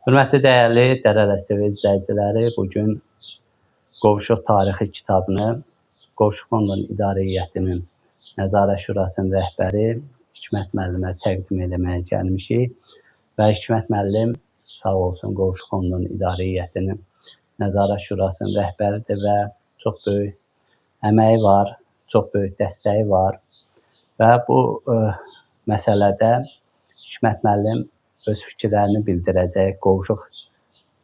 Hörmətli dəyərli Dərələr TV izləyiciləri, bugün Qovşuq Tarixi kitabını Qovşuq Fondunun İdarə Heyətinin Nəzarət Şurasının rəhbəri Hikmət müəllimə təqdim eləməyə gəlmişik və Hikmət müəllim sağ olsun Qovşuq Fondunun İdarə Heyətinin Nəzarət Şurasının rəhbəridir və çox böyük əməyi var, çox böyük dəstəyi var və bu məsələdə Hikmət müəllim öz fikirlərini bildirəcək Qovşuq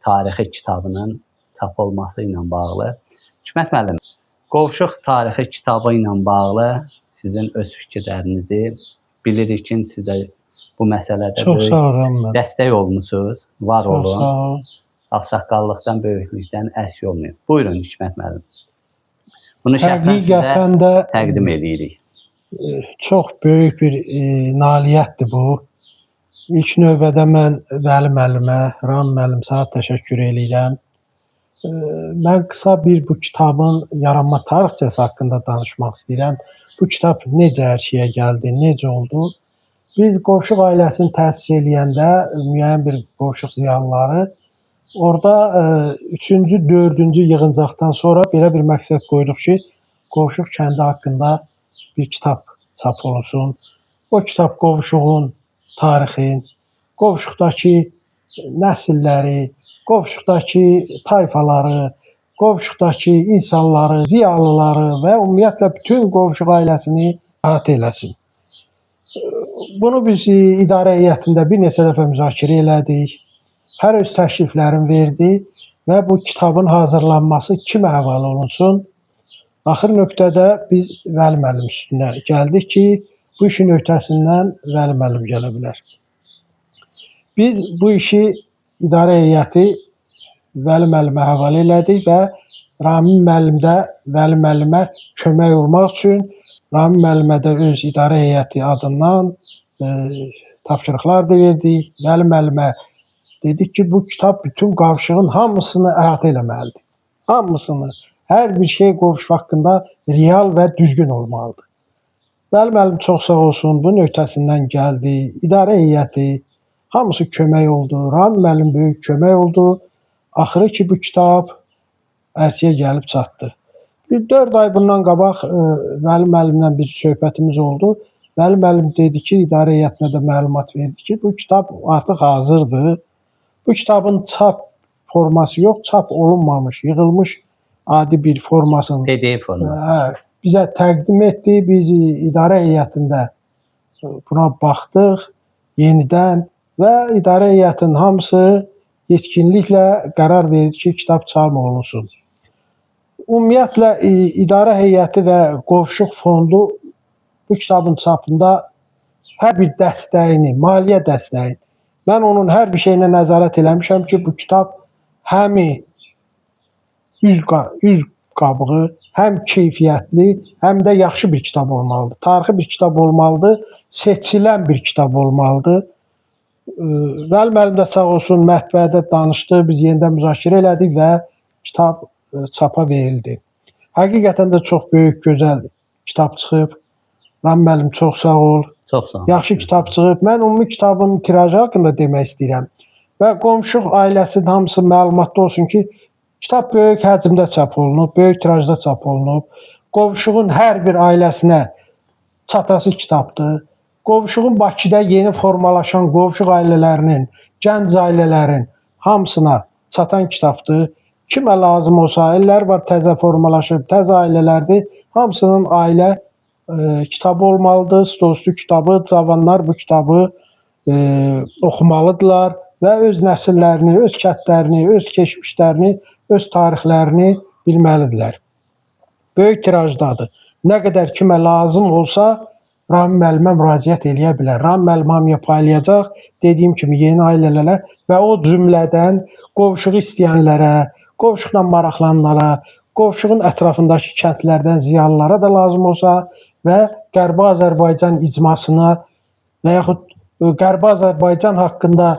Tarixi kitabının çap olması ilə bağlı. Hikmət müəllim, Qovşuq Tarixi kitabı ilə bağlı sizin öz fikirlərinizi bilirik ki, sizə bu məsələdə Çox böyük sağ ol Rəhm. dəstək olmusunuz, var Çox olun. sağ ol. Ağsaqqallıqdan, böyüklükdən əks olmayın. Buyurun Hikmət müəllim. Bunu şəxsən sizə Həqiqətən də təqdim edirik. çox böyük bir nailiyyətdir bu. İlk növbədə mən Vəli müəllimə, Ram müəllim sağ təşəkkür eləyirəm. Mən qısa bir bu kitabın yaranma tarixçəsi haqqında danışmaq istəyirəm. Bu kitab necə hər şeyə gəldi, necə oldu? Biz Qovşuq ailəsini təsis eləyəndə müəyyən bir qovşuq ziyalıları orada 3-cü, 4-cü yığıncaqdan sonra belə bir məqsəd qoyduq ki, Qovşuq kəndi haqqında bir kitab çap olunsun. O kitab Qovşuğun tarixin, Qovşuqdakı nəsilləri, Qovşuqdakı tayfaları, Qovşuqdakı insanları, ziyalıları və ümumiyyətlə bütün Qovşuq ailəsini əhatə eləsin. Bunu biz idarə heyətində bir neçə dəfə müzakirə elədik. Hər öz təkliflərini verdi və bu kitabın hazırlanması kimə həvalə olunsun? Axır nöqtədə biz Vəli müəllim üstünə gəldik ki, bu işin öhdəsindən Vəli müəllim gələ bilər. Biz bu işi idarə heyəti Vəli müəllimə həvalə elədik və Ramin müəllim də Vəli müəllimə kömək olmaq üçün Ramin müəllimə də öz idarə heyəti adından tapşırıqlar da verdik. Vəli müəllimə dedik ki, bu kitab bütün qavşığın hamısını əhatə eləməlidir. Hamısını. Hər bir şey qovşuq haqqında real və düzgün olmalıdır. Vəli müəllim çox sağ olsun, bunun öhdəsindən gəldi. İdarə heyəti hamısı kömək oldu. Ramin müəllim böyük kömək oldu. Axırı ki, bu kitab ərsəyə gəlib çatdı. Bir 4 ay bundan qabaq Vəli müəllimlə bir söhbətimiz oldu. Vəli müəllim dedi ki, idarə heyətinə də məlumat verdi ki, bu kitab artıq hazırdır. Bu kitabın çap forması yox, çap olunmamış, yığılmış adi bir formasını PDF forması. Bizə təqdim etdi. Biz idarə heyətində buna baxdıq yenidən və idarə heyətinin hamısı yetkinliklə qərar verdi ki, kitab çap olunsun. Ümumiyyətlə idarə heyəti və Qovşuq fondu bu kitabın çapında hər bir dəstəyini, maliyyə dəstəyini, mən onun hər bir şeyinə nəzarət eləmişəm ki, bu kitab həm üz qabığı, həm keyfiyyətli, həm də yaxşı bir kitab olmalıdır. Tarixi bir kitab olmalıdır, seçilən bir kitab olmalıdır. Vəli müəllim də sağ olsun, mətbəədə danışdı, biz yenidən müzakirə elədik və kitab çapa verildi. Həqiqətən də çox böyük, gözəl kitab çıxıb. Ram müəllim çox sağ ol. Çox sağ ol. Yaxşı kitab çıxıb. Mən ümumi kitabın tirajı haqqında demək istəyirəm. Və Qovşuq ailəsinin hamısı məlumatda olsun ki, kitab böyük həcmdə çap olunub, böyük tirajda çap olunub. Qovşuğun hər bir ailəsinə çatası kitabdır. Qovşuğun Bakıda yeni formalaşan qovşuq ailələrinin, gənc ailələrin hamısına çatan kitabdır. Kimə lazım olsa, ellər var təzə formalaşıb, təzə ailələrdir. Hamısının ailə kitabı olmalıdır, stolüstü kitabı, cavanlar bu kitabı oxumalıdırlar və öz nəsillərini, öz kəndlərini, öz keçmişlərini, öz tarixlərini bilməlidirlər. Böyük tirajdadır. Nə qədər kimə lazım olsa, Ramin müəllimə müraciət eləyə bilər. Ramin müəllim hamıya paylayacaq, dediyim kimi yeni ailələrə və o cümlədən qovşuğu istəyənlərə, qovşuqla maraqlananlara, qovşuğun ətrafındakı kəndlərdən ziyalılara da lazım olsa və Qərbi Azərbaycan icmasına və yaxud Qərbi Azərbaycan haqqında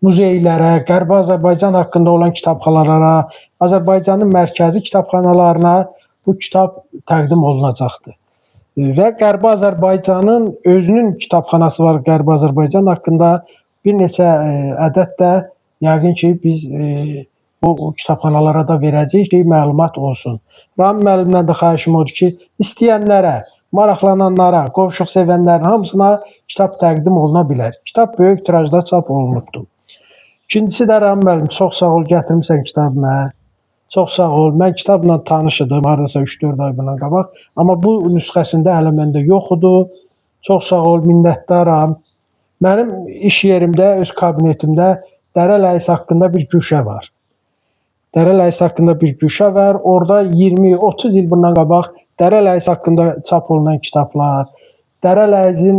muzeylərə, Qərbi Azərbaycan haqqında olan kitabxanalara, Azərbaycanın mərkəzi kitabxanalarına bu kitab təqdim olunacaqdır. Və Qərbi Azərbaycanın özünün kitabxanası var Qərbi Azərbaycan haqqında bir neçə ədəd də Yəqin ki, biz o kitabxanalara da verəcəyik ki, məlumat olsun. Ramin müəllimdən də xahişim odur ki, istəyənlərə, maraqlananlara, qovşuq sevənlərin hamısına kitab təqdim oluna bilər. Kitab böyük tirajda çap olunubdur. İkincisi də Ramin müəllim, çox sağ ol, gətirmisən kitabı mənə. Çox sağ ol. Mən kitabla tanış idim, hardasa 3-4 ay bundan qabaq. Amma bu nüsxəsində hələ məndə yox idi. Çox sağ ol, minnətdaram. Mənim iş yerimdə, öz kabinetimdə Dərə Ləis haqqında bir güşə var. Dərə Ləis haqqında bir güşə var. Orada 20-30 il bundan qabaq Dərə Ləis haqqında çap olunan kitablar, Dərə Ləizin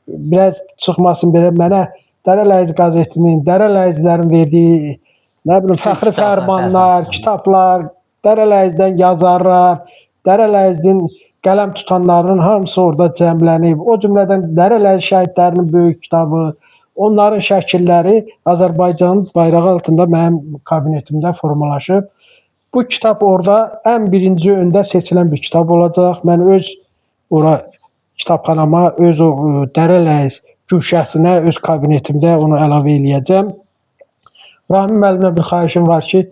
biraz çıxmasın belə mənə Dərə Ləiz qəzetinin, Dərə Ləizlərin verdiyi nə bilim fəxri fərmanlar, kitablar, Dərə Ləizdən yazarlar, Dərə Ləizin qələm tutanlarının hamısı orada cəmlənib. O cümlədən Dərə Ləiz şəhidlərinin böyük kitabı, onların şəkilləri Azərbaycanın bayrağı altında mənim kabinetimdə formalaşıb. Bu kitab orada ən birinci öndə seçilən bir kitab olacaq. Mən öz ora kitabxanama, öz o Dərə Ləiz güşəsinə öz kabinetimdə onu əlavə eləyəcəm. Ramin müəllimə bir xahişim var ki,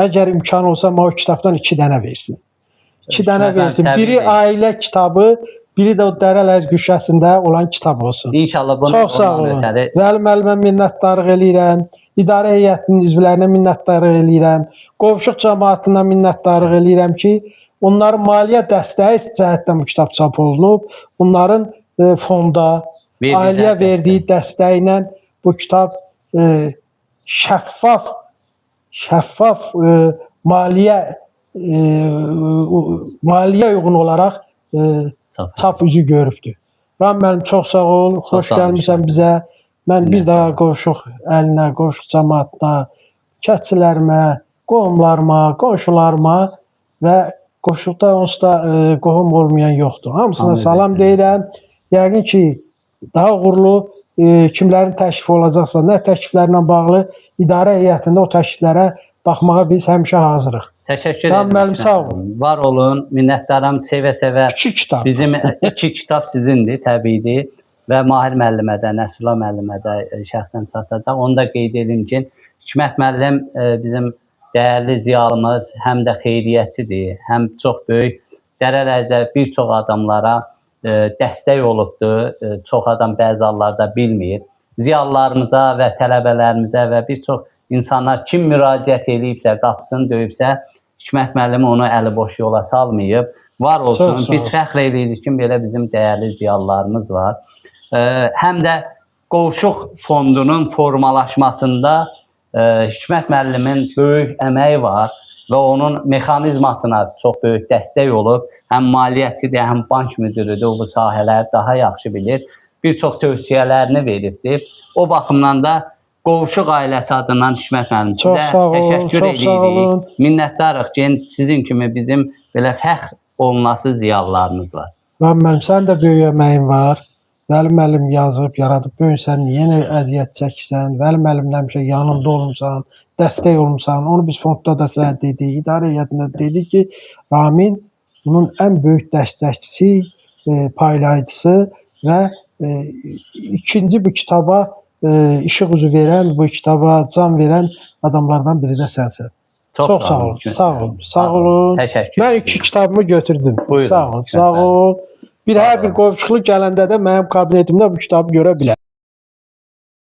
əgər imkan olsa mənə o kitabdan 2 dənə versin. 2 dənə versin. Biri ailə kitabı, biri də o Dərə Ləiz güşəsində olan kitab olsun. İnşallah bunu çox sağ olun. Vəli müəllimə minnətdarlıq eləyirəm. İdarə heyətinin üzvlərinə minnətdarlıq eləyirəm. Qovşuq cəmaatına minnətdarlıq eləyirəm ki, onların maliyyə dəstəyi cəhətdən bu kitab çap olunub. Onların fonda, ailəyə verdiyi dəstəyi ilə bu kitab şəffaf maliyyə uyğun olaraq çap üzü görübdür. Ramin müəllim, çox sağ ol, xoş gəlmirsən bizə. Mən bir daha qovşuq əlinə, qovşuq cəmaatına, kəndçilərimə, qohumlarıma, qonşularıma və qovşuqda onsuz da qohum olmayan yoxdur. Hamısına salam deyirəm. Yəqin ki, daha uğurlu kimlərin təklifi olacaqsa, nə təkliflərlə bağlı idarə heyətində o təkliflərə baxmağa biz həmişə hazırıq. Təşəkkür edirəm. Müəllim, sağ olun. Var olun, minnətdaram, sevə-sevə. 2 kitab. Bizim 2 kitab sizindir, təbiidir. Və Mahir müəllimə də, Nəsrullah müəllimə də şəxsən çatacaq. Onu da qeyd edim ki, Hikmət müəllim bizim dəyərli ziyalımız, həm də xeyriyyətçidir, həm çox böyük Dərə Ləizdə bir çox adamlara dəstək olubdur. Çox adam bəzi hallarda bilmir. Ziyalılarımıza və tələbələrimizə və bir çox insanlar kim müraciət eləyibsə, qapısını döyübsə, Hikmət müəllim onu əli boş yola salmayıb. Var olsun, biz fəxr eləyirik ki, belə bizim dəyərli ziyalılarımız var. Həm də Qovşuq fondunun formalaşmasında Hikmət müəllimin böyük əməyi var və onun mexanizmasına çox böyük dəstək olub. Həm maliyyətçidir, həm bank müdürüdür, o bu sahələri daha yaxşı bilir. Bir çox tövsiyələrini veribdir. O baxımdan da Qovşuq ailəsi adından Hikmət müəllim sizə təşəkkür edirik. Minnətdarıq ki, sizin kimi bizim belə fəxr olunası ziyalılarımız var. Ramin müəllim, sənin də böyük əməyin var. Vəli müəllim yazıb, yaradıb. Bu gün sən niyə əziyyət çəksən? Vəli müəllimlə həmişə yanında olmusan, dəstək olmusan. Onu biz fondda da sənə dedik, idarə heyətində dedik ki, Ramin bunun ən böyük dəstəkçisi, paylayıcısı və ikinci bu kitaba işıq üzü verən, bu kitaba can verən adamlardan biri də sənsən. Çox sağ olun, sağ olun, sağ olun. Təşəkkür. Mən 2 kitabımı götürdüm. Buyurun. Sağ olun, sağ olun. Hər bir qovşuqlu gələndə də mənim kabinetimdə bu kitabı görə bilər.